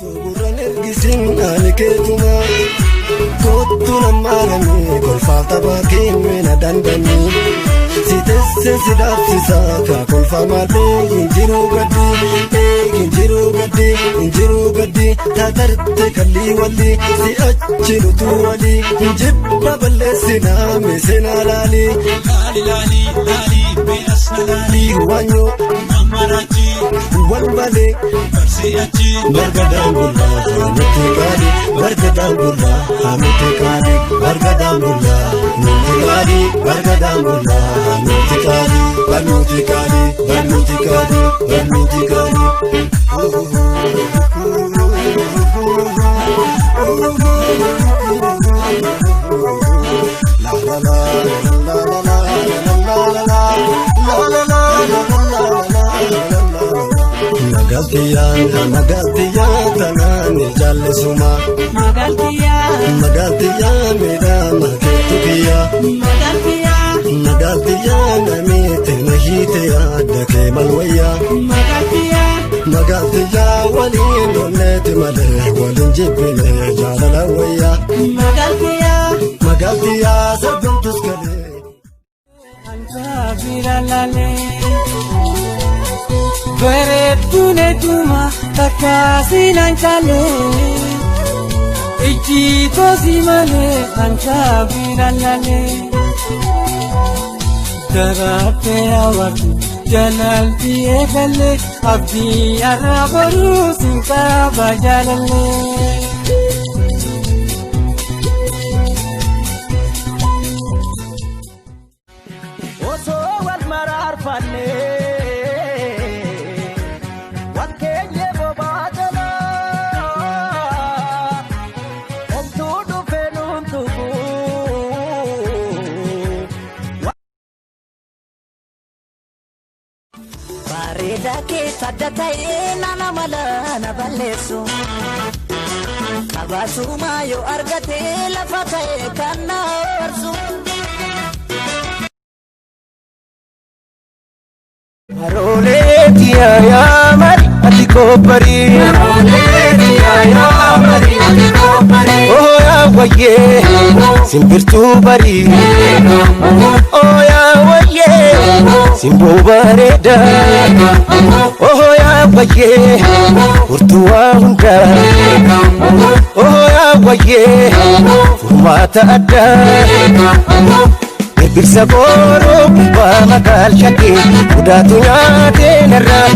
Gurran ergisin ani keetuma kottu nammaaranii kolfaaf taphaa keenya dandanii si teesse si dhaabsisa kaa kolfa malee hin jiru gaddi hin jiru gaddi hin jiru gaddi taatarte kallii walli si achi nutuu walii hin jibba balleessinaa meeseenaa laalii. Laali laali laali mee as na laali. Waanyoo Amarachi wal malee barsii achi. Bargadaan bullaa nuti qaali bargadaan bullaa nuti qaali bargadaan bullaa nuti qaali bargadaan bullaa nuti qaali barnuti qaali barnuti qaali barnuti qaali. La la la la la la la la la la la la la la la la. Magaaltiyaan magaaltiyaan tanaan jaallisuma. Magaaltiyaa. Magaaltiyaan miidhama keetu kiyya. Magaaltiyaa. Magaaltiyaan namiitti na hiite yaadda kee mal wayyaa. Magaaltiyaa. Magaaltiyaan waliin onneeti malee waliin jibbine jaalala wayyaa. Magaaltiyaa. Magaaltiyaan sargamtus galee. Bareedduun hedduma takka siinaan caalee ijji toosi malee antaa biraan laalee daraartee hawaatu jalaltii eegalee abdii har'a boruu siin qaba jaalallee. Osoo wal maraarfanne wakkeenye bobaa jalaa homtuu dhufee nuun tuqu. Bareedaa keessa adda ta'ee nana mala na balleessu. Qabaasumaa yoo argate lafa ta'e kan na oorsu. Harooleeti yaa mari ati kobbari. Harooleeti yaa mari ati kobbari. Oh yaa wayyee simbirtuu bari. Oh yaa wayyee simboo bareeda. Oh yaa wayyee furtuu waa hundaa. Oh yaa wayyee furmaata addaa. Birbirsa gooroo gubbaa magaal shakkii mudaatu nyaatee narraa.